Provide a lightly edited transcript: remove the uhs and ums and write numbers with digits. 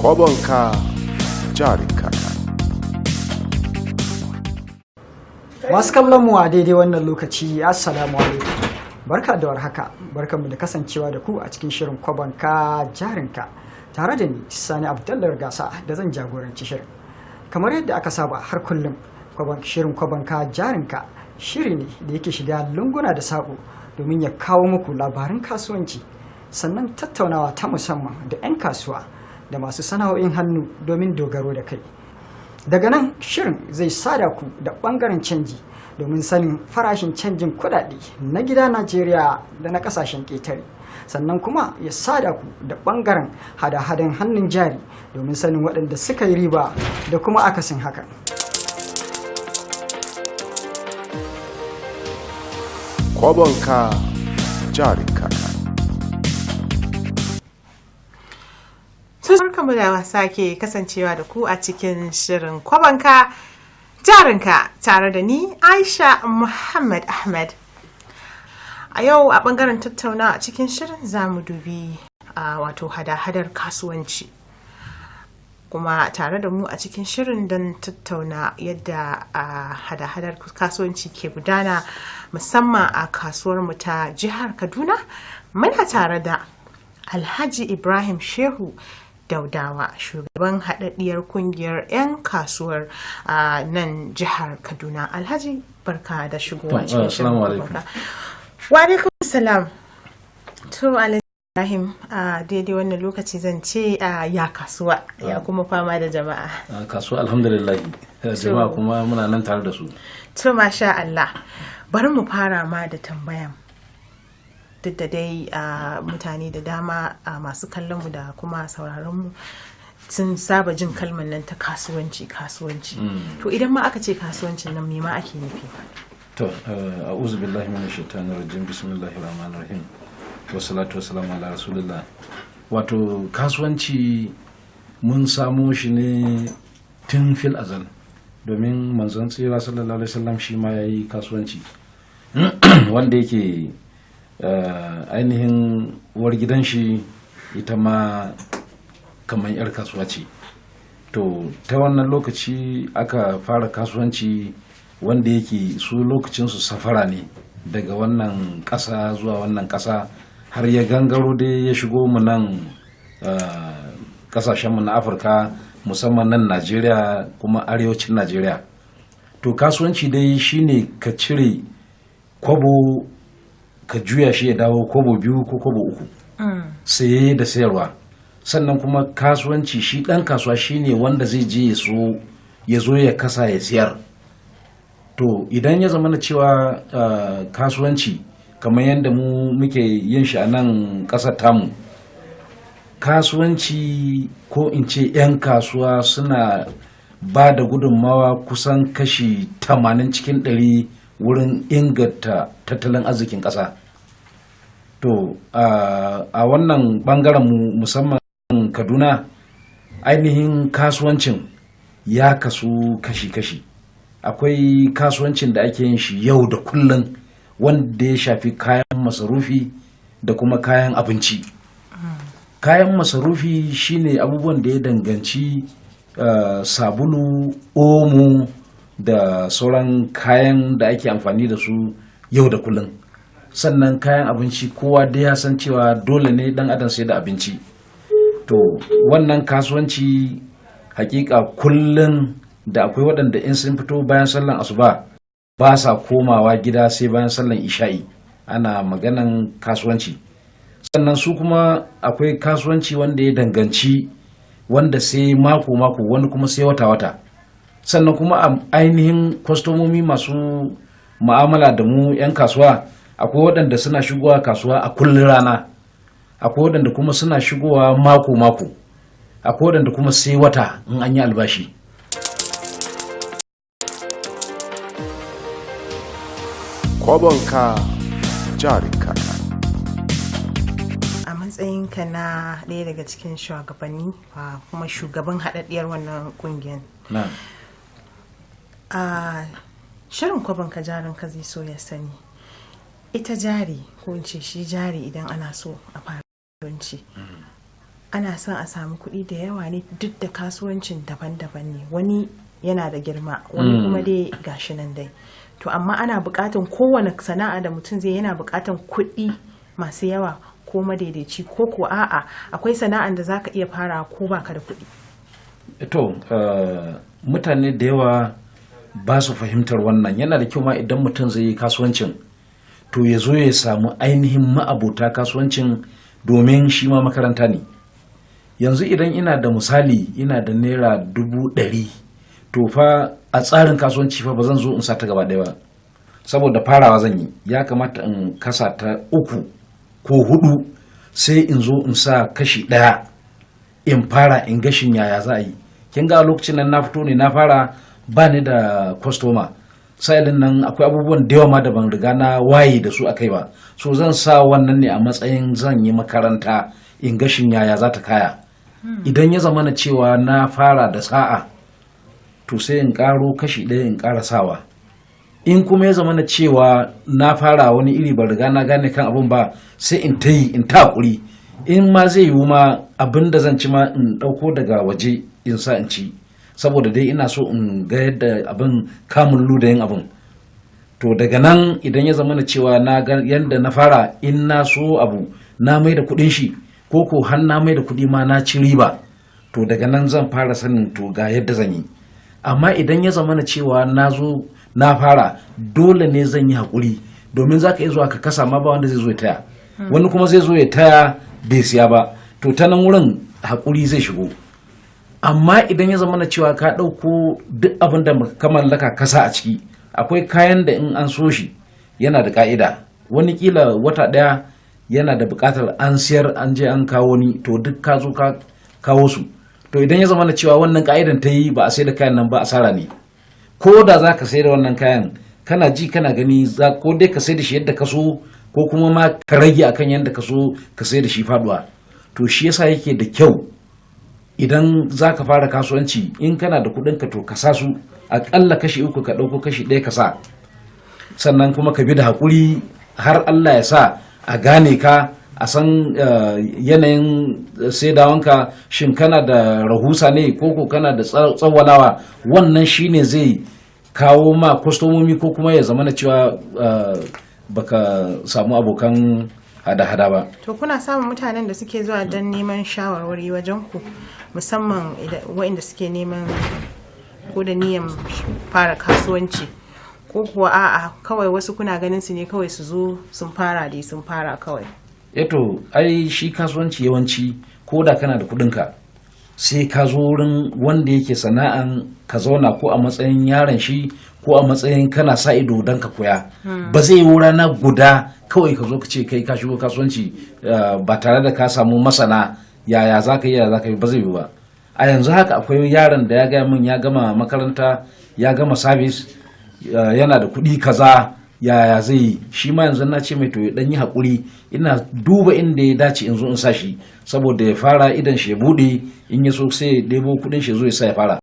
Kwabonka jarinka. Masu kallon mu a daidai wannan lokaci, Assalamu alaikum. Barka da warhaka, barkanmu da kasancewa da ku a cikin shirin Kwabonka Jarinka, tare da ni Sani Abdallar Gasa da zan jagoranci shirin. Kamar yadda aka saba har kullum, shirin Kwabonka Jarinka shiri ne da yake shiga lunguna da saƙo domin ya kawo muku labarin kasuwanci, sannan tattaunawa ta musamman da 'yan kasuwa da masu sana'o'in hannu domin dogaro da kai. Daga nan shirin zai sada ku da bangaren canji domin sanin farashin canjin kudade na gida Najeriya da na kasashen ƙetare. Sannan kuma ya sada ku da bangaren hada-hadan hannun jari domin sanin waɗanda suka yi riba da kuma akasin hakan. Kwabonka jarinka. Barkanmu da sake kasancewa da ku a cikin shirin Kwabanka Jarinka, tare da ni Aisha Muhammad Ahmad. A yau a bangaren tattauna a cikin shirin za mu dubi wato hada-hadar kasuwanci. Kuma tare da mu a cikin shirin don tattauna yadda hada-hadar kasuwanci ke gudana, musamman a kasuwar mu ta jihar Kaduna, muna tare da Alhaji Ibrahim Shehu Daudawa, shugaban haɗaɗɗiyar ƙungiyar 'yan kasuwar a nan jihar Kaduna. Alhaji, barka da shigowa cikin shirin. Wa alaikum salam. To, Alhaji Ibrahim, a daidai wannan lokaci zan ce ya kasuwa, ya kuma fama da jama'a? Kasuwa alhamdulillah, jama'a kuma muna nan tare da su. To, masha Allah. Bari mu fara ma da tambayan, duk da dai mutane da dama masu kallon mu da kuma sauraron mu sun saba jin kalmar nan ta kasuwanci, kasuwanci. To, idan ma aka ce kasuwancin nan, me ma ake nufi? To, a'udhu billahi minash shaitanir rajim, bismillahir rahmanir rahim, wassalatu wassalamu ala rasulillah. Wato kasuwanci mun samo shi ne tun fil azal, domin Manzon Tsira sallallahu alaihi wasallam shi ma yayi kasuwanci, wanda yake ainihin uwar gidan shi ita ma kamar 'yar kasuwa ce. To, ta wannan lokaci aka fara kasuwanci, wanda yake su lokacinsu safara ne daga wannan ƙasa zuwa wannan ƙasa, har ya gangaro dai ya shigo mu nan ƙasashenmu na Afirka, musamman nan Najeriya, kuma arewacin Najeriya. To, kasuwanci dai shine ka cire kwabo ka juya shi ya dawo kwabo biyu ko kwabo uku, saye da sayarwa. Sannan kuma kasuwanci, shi ɗan kasuwa shine wanda zai je ya so ya zo ya kasa ya siyar. To, idan ya zama na cewa kasuwanci kamar yadda mu muke yin shi a nan ƙasar tamu, kasuwanci ko in ce 'yan kasuwa suna ba da gudunmawa kusan kashi 80 cikin 100 wurin inganta tattalin arzikin ƙasa. To, a wannan bangaren mu, musamman Kaduna, ainihin kasuwancin ya kasu kashi-kashi. Akwai kasuwancin da ake yin shi yau da kullum, wanda ya shafi kayan masarufi da kuma kayan abinci. Kayan masarufi shine abubuwan da ya danganci sabulu, Omo da sauran kayan da ake amfani da su yau da kullum. Sannan kayan abinci, kowa da ya san cewa dole ne dan adam sai da abinci. To, wannan kasuwanci hakika kullum da akwai waɗanda in sun fito bayan sallan asuba ba sa komawa gida sai bayan sallan isha'i, ana maganan kasuwanci. Sannan su kuma akwai kasuwanci wanda ya danganci wanda sai mako-mako, wani kuma sai wata-wata. Sannan kuma a ainihin kwastomomi masu mu'amala da mu 'yan kasuwa, akwai waɗanda suna shigowa kasuwa a kullum rana, akwai waɗanda kuma suna shigowa mako-mako, akwai waɗanda kuma sai wata in an yi albashi. Kwabonka jarinka. A matsayinka na ɗaya daga cikin shugabanni, kuma shugaban haɗaɗɗiyar wannan ƙungiyar, na a shirin Kwabanka Jarinka zai so ya sani, ita jari, ko in ce shi jari, idan ana so a fara kasuwanci. Ana son a samu kuɗi da yawa ne, duk da kasuwancin daban-daban ne, wani yana da girma, wani kuma dai gashi nan dai. To amma ana buƙatan kowane sana'a da mutum zai yana buƙatan kuɗi masu yawa ko madaidaici, ko ko a'a, akwai sana'an da zaka iya fara ko baka da kuɗi? To, mutane da yawa ba su fahimtar wannan. Yana da kyau ma idan mutum zai yi kasuwancin, to ya zo ya samu ainihin ma'abota kasuwancin, domin shi ma makaranta ne. Yanzu idan ina da misali, ina da ₦100,000, to fa a tsarin kasuwanci fa ba zan zo in sa ta gaba ɗaya ba, saboda farawa zan yi. Ya kamata in kasa ta uku ko hudu, sai in zo in sa kashi ɗaya in fara in gashin yaya za a yi. Kin ga a lokacin nan na fito ne na fara, ba ni da kwastoma, sa'ilin nan akwai abubuwan da yawa ma da ban riga na waye da su akai ba. So zan sa wannan ne a matsayin zan yi makaranta in gashin yaya za ta kaya. Idan ya zama na cewa na fara da sa'a, to sai in karo kashi ɗaya in ƙara sawa. In kuma ya zama na cewa na fara wani iri, ban riga na gane kan abun ba, sai in ta yi, in ta hakuri. In ma zai yiwu ma, abin da zan ci ma in ɗauko daga waje in sa in ci, saboda dai ina so in ga yadda abin kamun ludayin abin. To daga nan idan ya zama na cewa na ga yadda na fara, in na so abu na mai da kuɗin shi, ko ko har na mai da kuɗi ma na ci riba, to daga nan zan fara sanin to ga yadda zan yi. Amma idan ya zama na cewa na zo na fara, dole ne zan yi haƙuri, domin za ka iya zuwa ka kasa ma ba wanda zai zo ya taya, wani kuma zai zo ya taya bai siya ba. To ta nan wurin haƙuri zai shigo. Amma idan ya zama na cewa ka ɗauko duk abin da ka mallaka kasa a ciki, akwai kayan da in an so shi yana da ka'ida, wani kila wata ɗaya yana da buƙatar an siyar an je an kawo ni, to duk ka zo ka kawo su. To idan ya zama na cewa wannan ka'idan ta yi ba a sai da kayan nan ba, asara ne. Ko da za ka sai da wannan kayan, kana ji kana gani, za ko dai ka sai da shi yadda ka so, ko kuma ma ka rage akan yadda ka so ka sai da shi faduwa. To shi yasa yake da kyau idan za ka fara kasuwanci, in kana da kuɗin ka, to ka sa su aƙalla kashi uku, ka ɗauko kashi ɗaya ka sa, sannan kuma ka bi da haƙuri har Allah ya sa a gane ka, a san yanayin saidawanka, shin kana da rahusa ne ko ko kana da tsawwalawa. Wannan shine zai kawo ma kwastomomi, ko kuma ya zama na cewa baka samu abokan hada-hada ba. To kuna samun mutanen da suke zuwa don neman shawarwari wajen ku, musamman waɗanda suke neman ko da niyan fara kasuwanci, ko kuwa a'a, kawai wasu kuna ganin su ne kawai su zo sun fara dai, sun fara kawai? Eto, ai shi kasuwanci yawanci ko da kana da kudinka, sai ka zo wurin wanda yake sana'an, ka zauna ko a matsayin yaron shi ko a matsayin kana sa ido don ka koya. Ba zai yi rana guda kawai ka zo ka ce kai ka shigo kasuwanci ba tare da ka samu masana yaya za ka yi, yaya za ka yi ba, zai yi ba. A yanzu haka akwai yaron da ya gaya min ya gama makaranta, ya gama sabis, yana da kuɗi kaza, yaya zai yi? Shi ma yanzu na ce mai to ya dan yi haƙuri, ina duba inda ya dace in zo in sa shi, saboda ya fara idan shi ya buɗe, in ya so sai ya ɗebo kuɗin shi ya zo ya sa ya fara.